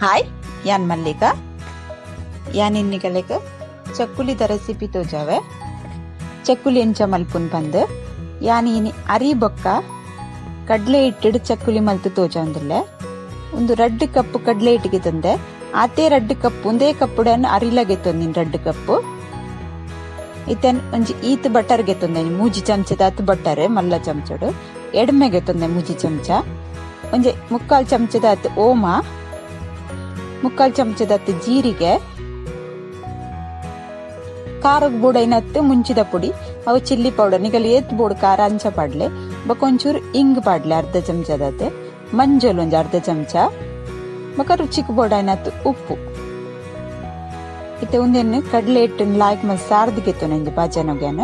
Hi, ಯಾನ್ ಮಲ್ಲಿಕಾ. ಯಾನ್ ಇನ್ನಿಗಲೆಗ್ ಚಕ್ಕುಲಿದ recipe ತೋಜಾವೆ. ಚಕ್ಕುಲಿ ಎಂಚ ಮಲ್ಪುನ್ ಪಂದ್ ಯಾನ್ ಇನಿ ಅರಿ ಬೊಕ್ಕ ಕಡ್ಲೆ ಹಿಟ್ಟುಡು ಚಕ್ಕುಲಿ ಮಲ್ತ್ ತೋಜಾವೊಂದುಲ್ಲೆ. ಉಂದು 2 ಕಪ್ ಕಡ್ಲೆ ಹಿಟ್ಟಿಗೆ ತಂದೆ ಆತೆ 2 ಕಪ್ ಒಂದೇ ಕಪ್ಪುಡನ್ ಅರಿಲ ಗೆತ್ತೊಂದಿನಿ 2 ಕಪ್. ಇತ್ತನ್ ಒಂಜಿ ಈತ್ ಬಟರ್ ಗೆತ್ತೊಂದೆ 3 ಚಮಚದಾತ್ ಬಟರ್ ಮಲ್ಲ ಚಮಚಡು ಎಡ್ಮೆ ಗೆತ್ತೊಂದೆ 3 ಚಮಚ, ಒಂಜಿ 3/4 ಚಮಚದಾತ್ ಓಮ, 3/4 ಚಮಚದಾತ್ ಜೀರಿಗೆ, ಖಾರಗ್ ಬೋಡೈನತ್ತು ಮುಂಚಿದ ಪುಡಿ, ಅವು ಚಿಲ್ಲಿ ಪೌಡರ್ ನಿಗಲ್ ಏತ್ ಬೋಡು ಖಾರ ಅಂಚ ಪಾಡ್ಲೆ, ಬೊಕ ಒಂಚೂರು ಇಂಗ್ ಪಾಡ್ಲೆ ಅರ್ಧ ಚಮಚದಾತ್, ಮಂಜೊಲು ಒಂಜಿ ಅರ್ಧ ಚಮಚ, ಬೊಕ ರುಚಿಕ್ ಬೋಡೈನತ್ತು ಉಪ್ಪು. ಇತ್ತೆ ಉಂದೆನ್ ಕಡ್ಲೆ ಹಿಟ್ಟನ್ ಲಾಯ್ಕ್ ಮಲ್ತ್ ಸಾರ್ದ್ ಗೆತ್ತೊನೆ ಒಂಜಿ ಬಾಜನೊಗ್ಯಾನ.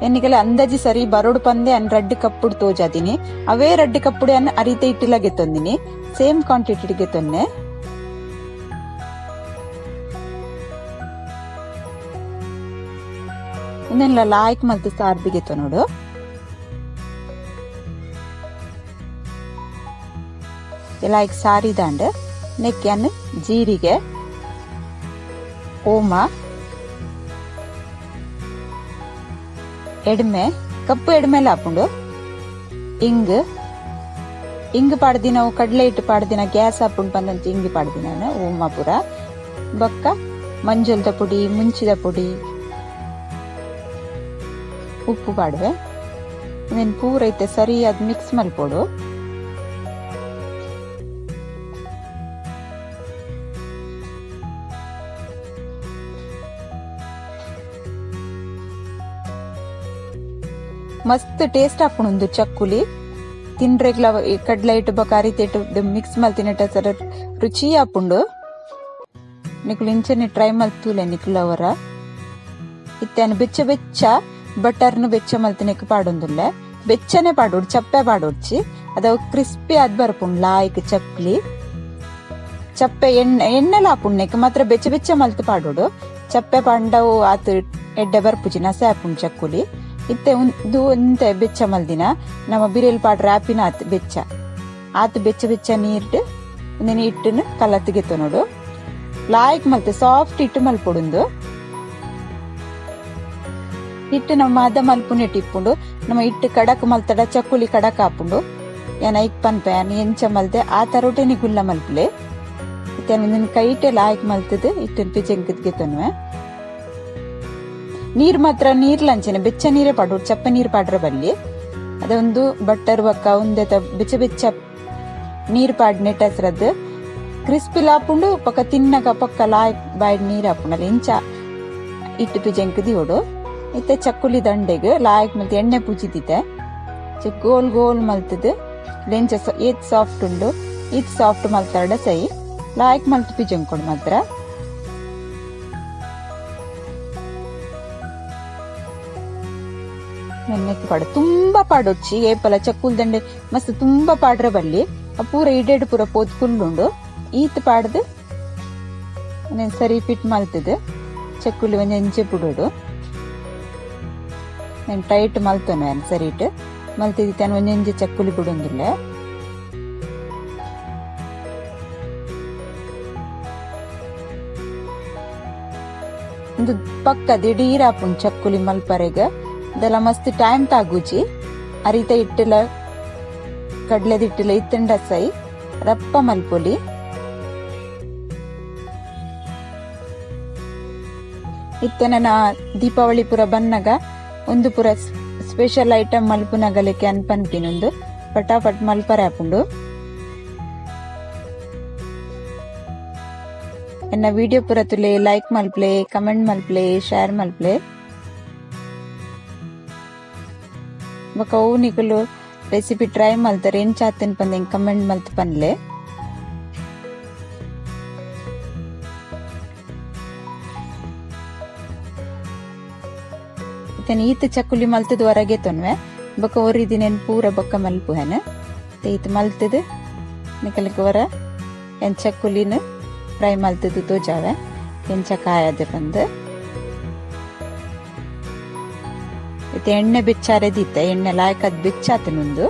ಎನ್ನಿಗಲ ಅಂದಾಜಿ ಸರಿ ಬರೋಡು ಪಂದೆ ಅನ್ 2 ಕಪ್ಪುಡು ತೋಜಾದಿನಿ, ಅವೇ 2 ಕಪ್ಪುಡು ಅನ್ ಅರಿತ ಹಿಟ್ಟುಲ ಗೆತ್ತೊಂದಿನಿ, ಸೇಮ್ ಕ್ವಾಂಟಿಟಿ ಗೆತ್ತೊನ್ನೆ. ಉಂದೆನ್ಲ ಲಾಯ್ಕ್ ಮಲ್ತ್ ಸಾರ್ದ್ ಗೆತ್ತೊನೊಡು. ಲಾಯ್ಕ್ ಸಾರಿದಾಂಡ್ ನೆಕ್ಕೆ ಜೀರಿಗೆ, ಓಮ, ಎಡ್ಮೆ, ಕಪ್ಪು ಎಡ್ಮೆಲ ಆಪುಂಡು, ಇಂಗ್, ಇಂಗ್ ಪಾಡ್ದಿನ ಅವು ಕಡ್ಲೆ ಹಿಟ್ಟು ಪಾಡ್ದಿನ ಗ್ಯಾಸ್ ಆಪುಂಡು ಪಂದಂಚ ಇಂಗ್ ಪಾಡ್ದಿನ ಓಮ ಪೂರ, ಬೊಕ್ಕ ಮಂಜೊಲ್ದ ಪುಡಿ, ಮುಂಚಿದ ಪುಡಿ, ಉಪ್ಪು ಪಾಡುವೆ. ಉಂದೆನ್ ಪೂರ ಇತ್ತೆ ಸರಿಯಾದ್ ಮಿಕ್ಸ್ ಮಲ್ಪೊಡು. ಮಸ್ತ್ ಟೇಸ್ಟ್ ಆಪುಂಡು ಉಂದು ಚಕ್ಕುಲಿ. ತಿನ್ರೆಗ್ಲ ಕಡ್ಲೆ ಹಿಟ್ಟು ಬೊಕ ಅರಿತ ಹಿಟ್ಟು ಮಿಕ್ಸ್ ಮಲ್ತಿನೆಟ ಸರ ರುಚಿ ಆಪುಂಡು. ನಿಕುಲು ಇಂಚನೆ ಟ್ರೈ ಮಲ್ತೂಲೆ ನಿಕುಲವರ. ಇತ್ತೆ ಬೆಚ್ಚ ಬೆಚ್ಚ ಬಟರ್ನು ಬೆಚ್ಚ ಮಲ್ತಿನೆಕ್ ಪಾಡೊಂದುಲ್ಲೆ. ಬೆಚ್ಚನೆ ಪಾಡೊಡು, ಚಪ್ಪೆ ಪಾಡೊಡ್ಚಿ, ಅದ ಕ್ರಿಸ್ಪಿ ಆದ್ ಬರ್ಪುಂಡು ಲಾಯ್ಕ್ ಚಕ್ಲಿ. ಚಪ್ಪೆ ಎಣ್ಣೆ ಎಣ್ಣೆಲ ಆಪುಂಡು ನೆಕ್ ಮಾತ್ರ ಬೆಚ್ಚ ಬೆಚ್ಚ ಮಲ್ತ್ ಪಾಡೊಡು. ಚಪ್ಪೆ ಪಾಂಡವು ಆತ್ ಎಡ್ಡೆ ಬರ್ಪುಜಿ, ನಸೆ ಆಪುಂಡು ಚಕ್ಕುಲಿ. ಇತ್ತೆ ಉಂದು ಒಂತೆ ಬೆಚ್ಚ ಮಲ್ದಿನ ನಮ್ಮ ಬಿರೆಲ್ ಪಾಡ್ರೆ ಆಪಿನ ಆತ್ ಬೆಚ್ಚ, ಆತ್ ಬೆಚ್ಚ ಬೆಚ್ಚ ನೀರ್ಡ್ ಉಂದೆನ್ ಹಿಟ್ಟನ್ನು ಕಲತ್ತ್ ಗೆತ್ತೊನೊಡು. ಲಾಯ್ಕ್ ಮಲ್ತ್ ಸಾಫ್ಟ್ ಹಿಟ್ಟು ಮಲ್ಪೊಡುಂದು. ಹಿಟ್ಟು ನಮ್ಮ ಮದ ಮಲ್ಪುನೆಟ್ ಇಪ್ಪುಂಡು. ನಮ್ಮ ಹಿಟ್ಟು ಕಡಕ್ ಮಲ್ತಡ ಚಕ್ಕುಲಿ ಕಡಕ್ ಆಪುಂಡು. ಯಾನ್ ಐಕ್ ಪನ್ಪೆ ಯಾನ್ ಎಂಚ ಮಲ್ತೆ ಆ ತರೋಟೆ ಗುಲ್ಲ ಮಲ್ಪುಲೆ. ಇತ್ತೆ ಉಂದೆನ್ ಕೈಟೆ ಲಾಯ್ಕ್ ಮಲ್ತದ್ ಹಿಟ್ಟನ್ ಪಿಜೆಂಕದ್ ಗೆತ್ತೊನುವೆ. ನೀರ್ ಮಾತ್ರ ನೀರ್ಲಂಚನೆ ಬೆಚ್ಚ ನೀರೇ ಪಾಡೊಡು, ಚಪ್ಪೆ ನೀರ್ ಪಾಡ್ರೆ ಬಲ್ಲಿ. ಅದೊಂದು ಬಟ್ಟರ್ ಬೊಕ್ಕ ಉಂದೆತ ಬೆಚ್ಚ ಬೆಚ್ಚ ನೀರ್ ಪಾಡ್ನೆಟ್ ಹೆಸ್ರದ್ ಕ್ರಿಸ್ಪಿ ಆಪುಂಡು, ಪೊಕ ತಿನ್ನಗ ಪೊಕ್ಕ ಲಾಯ್ಕ್ ಬಾಯ್ಡ್ ನೀರ್ ಆಪುಂಡು. ಇಂಚ ಹಿಟ್ಟು ಪಿಜೆಂಕ್ ದಿವೊಡು. ಇತ್ತೆ ಚಕ್ಕುಲಿ ದಂಡೆಗ್ ಲಾಯ್ಕ್ ಮಲ್ತ್ ಎಣ್ಣೆ ಪೂಜಿದಿತ್ತೆ. ಗೋಲ್ ಗೋಲ್ ಮಲ್ತದ್ ಲೆಂಚ ಏತ್ ಸಾಫ್ಟ್ ಉಂಡು ಈತ್ ಸಾಫ್ಟ್ ಮಲ್ತಡ ಸೈ ಲಾಯ್ಕ್ ಮಲ್ತ್ ಪಿಜೆಂಕೊಡು ಮಾತ್ರ. ನೆನ್ನೆಕ್ ಪಾಡು ತುಂಬಾ ಪಾಡೊಡ್ಚಿ ಏಪಲ ಚಕ್ಕುಲ್ ದಂಡೆ ಮಸ್ತ್ ತುಂಬಾ ಪಾಡ್ರೆ ಬಲ್ಲಿ ಪೂರ ಇಡೆಡ್ ಪೂರ ಪೋತ್ ಕುಲ್ಲುಂಡು. ಈತ್ ಪಾಡ್ದು ಸರಿ ಫಿಟ್ ಮಲ್ತದ್ ಚಕ್ಕುಲಿ ಒಂಜಿ ಎಂಚೆ ಬುಡೊಡು. ನೆನ್ ಟೈಟ್ ಮಲ್ತೊನೆ ಸರಿಟ್ ಮಲ್ತಿದ್ದೆ ಒಂಜೊಂಜಿ ಚಕ್ಕುಲಿ ಬುಡೊಂದುಲ್ಲೆ. ಉಂದು ಪಕ್ಕ ದಿಡೀರ್ ಆಪುಂಡು ಚಕ್ಕುಲಿ ಮಲ್ಪರೆಗ್. ಇದೆಲ್ಲ ಮಸ್ತ್ ಟೈಮ್ ತಾಗುಜಿ. ಅರಿತ ಹಿಟ್ಟುಲ ಕಡ್ಲೆದ ಹಿಟ್ಟುಲ ಇತ್ತುಂಡ ಸೈ ರಪ್ಪ ಮಲ್ಪೊಲಿ. ಇತ್ತೆ ನನ ದೀಪಾವಳಿ ಪೂರ ಬನ್ನಗ ಒಂದು ಪೂರ ಸ್ಪೆಷಲ್ ಐಟಮ್ ಮಲ್ಪುನಗಲಿಕ್ಕೆ ಅನ್ಪನ್ಪಿನ ಉಂದು ಪಟಾಪಟ್ ಮಲ್ಪರೆ ಆಪುಂಡು. ಎನ್ನ ವಿಡಿಯೋ ಪೂರ ತುಲೆ ಲೈಕ್ ಮಲ್ಪಲೆ, ಕಮೆಂಟ್ ಮಲ್ಪಲೆ, ಶೇರ್ ಮಲ್ಪಲೆ. ಬೊಕ ಅವು ನಿಕುಲು ರೆಸಿಪಿ ಟ್ರೈ ಮಲ್ತಾರೆ ಎಂಚ ಆತನ್ ಪಂದ್ ಎಂಕ್ ಕಮೆಂಟ್ ಮಲ್ತ್ ಪನ್ಲೆ. ಇತ್ತೆ ಈತ್ ಚಕ್ಕುಲಿ ಮಲ್ತದ್ ಹೊರಗೆ ತೊನ್ವೆ ಬೊಕ ಒರಿದಿನೆನ್ ಪೂರ ಬೊಕ್ಕ ಮಲ್ಪುವೆನ್. ಈತ್ ಮಲ್ತದ್ ನಿಕಲ್ಗ್ ಹೊರ ಎನ್ ಚಕ್ಕುಲಿನ್ ಫ್ರೈ ಮಲ್ತದ್ ತೋಜಾವೆ ಎಂಚ ಕಾಯದೆ ಪಂದ್. ಇತ್ತೆ ಎಣ್ಣೆ ಬೆಚ್ಚಾರೆ ದೀತೆ, ಎಣ್ಣೆ ಲಾಯ್ಕದ್ ಬೆಚ್ಚಾತುಂಡು.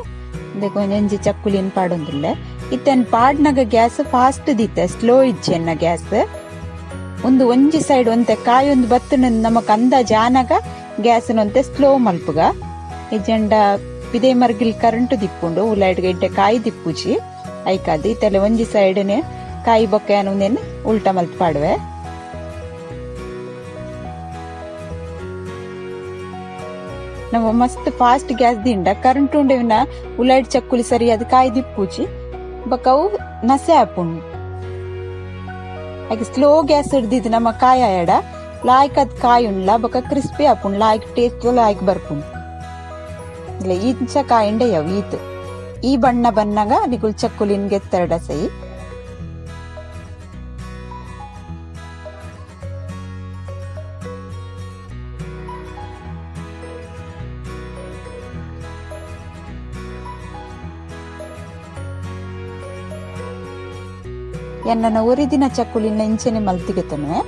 ಉಂದೆಕ್ ಒಂಜೊಂಜಿ ಚಕ್ಕುಲಿನ್ ಪಾಡೊಂದುಲ್ಲೆ. ಇತ್ತೆನ್ ಪಾಡ್ನಗ ಗ್ಯಾಸ್ ಫಾಸ್ಟ್ ದೀತೆ, ಸ್ಲೋ ಇಜ್ಜಿ ಎನ್ನ ಗ್ಯಾಸ್. ಉಂದು ಒಂಜಿ ಸೈಡ್ ಒಂತೆ ಕಾಯೊಂದು ಬತ್ತುಂಡು ನಮಕ್ ಅಂದಾಜ್ ಆನಗ ಗ್ಯಾಸ್ ಒಂತೆ ಸ್ಲೋ ಮಲ್ಪುಗ. ಇಜ್ಜಂಡ ಪಿದೆ ಮರ್ಗಿಲ್ ಕರೆಂಟ್ ದಿಪ್ಪುಂಡು, ಉಲಾಯಿಡ್ ಎಡ್ಡೆ ಕಾಯಿ ದಿಪ್ಪುಜಿ. ಐಕಾದ್ ಇತ್ತಲೆ ಒಂಜಿ ಸೈಡ್ ನೆ ಕಾಯಿ ಬೊಕ್ಕ ಯಾನ್ ಉಂದೆನ್ ಉಲ್ಟ ಮಲ್ತ್ ಪಾಡುವೆ. ನಮ ಮಸ್ತ್ ಫಾಸ್ಟ್ ಗ್ಯಾಸ್ ದಿಂಡ ಕರೆಂಟ್ ಉಂಡೆವಿನ ಉಲಾಯಿಡ್ ಚಕ್ಕುಲಿ ಸರಿಯಾದ್ ಕಾಯಿ ದಿಪ್ಪುಜಿ, ಬೊಕ್ಕ ಅವು ನಸೆ ಆಪುಂಡು. ಐಕ್ ಸ್ಲೋ ಗ್ಯಾಸ್ ಹಿಡ್ದಿದ್ ನಮ್ಮ ಕಾಯಿ ಆಯಡ ಲಾಯ್ಕ್ ಅದ್ ಕಾಯಿ ಉಂಡ್ಲ ಬೊಕ್ಕ ಕ್ರಿಸ್ಪಿ ಆಪುಂಡು, ಲಾಯ್ಕ್ ಟೇಸ್ಟ್ ಲಾಯ್ಕ್ ಬರ್ಪುಂಡು. ಇಲ್ಲ ಇಂಚ ಕಾಯಿಂಡ ಯಾವ್ ಈತ್ ಈ ಬಣ್ಣ ಬನ್ನಗ ನಿಕುಲ್ ಚಕ್ಕುಲಿನ್ ಗೆತ್ತರಡ ಸೈ. ಎನ್ನನ ಒರಿದಿನ ಚಕ್ಕುಲಿನ ಇಂಚೆನೆ ಮಲ್ತಿಗೆತನುವೆ.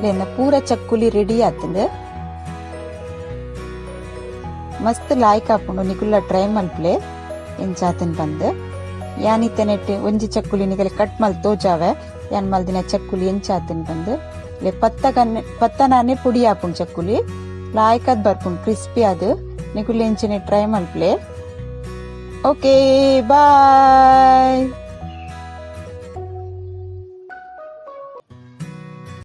ಲೇನ ಪೂರ ಚಕ್ಕುಲಿ ರೆಡಿ ಆತಂಡ್. ಮಸ್ತ್ ಲಾಯ್ಕ್ ಆಪುಂಡು, ನಿಕುಲ್ಲ ಟ್ರೈ ಮಲ್ಪಲೆ ಎಂಚಾತನ್ ಬಂದ್. ಯಾನಿತ್ತೆ ಒಂಜಿ ಚಕ್ಕುಲಿ ನಿಕಲೆ ಕಟ್ ಮಲ್ ತೋಜಾವೆ ಯಾನ್ ಮಲ್ದಿನ ಚಕ್ಕುಲಿ ಎಂಚಾತನ್ ಬಂದ್. ಲೆ ಪತ್ತ ಕನ್ನೆ ಪತ್ತನಾನೆ ಪುಡಿ ಆಪುಂಡು ಚಕ್ಕುಲಿ, ಲಾಯ್ಕ್ ಅದ್ ಬರ್ಪುಂಡು ಕ್ರಿಸ್ಪಿ ಅದು. ನಿಕುಲ್ಲ ಎಂಚನೆ ಟ್ರೈ ಮಲ್ಪಲೆ. Okay, bye.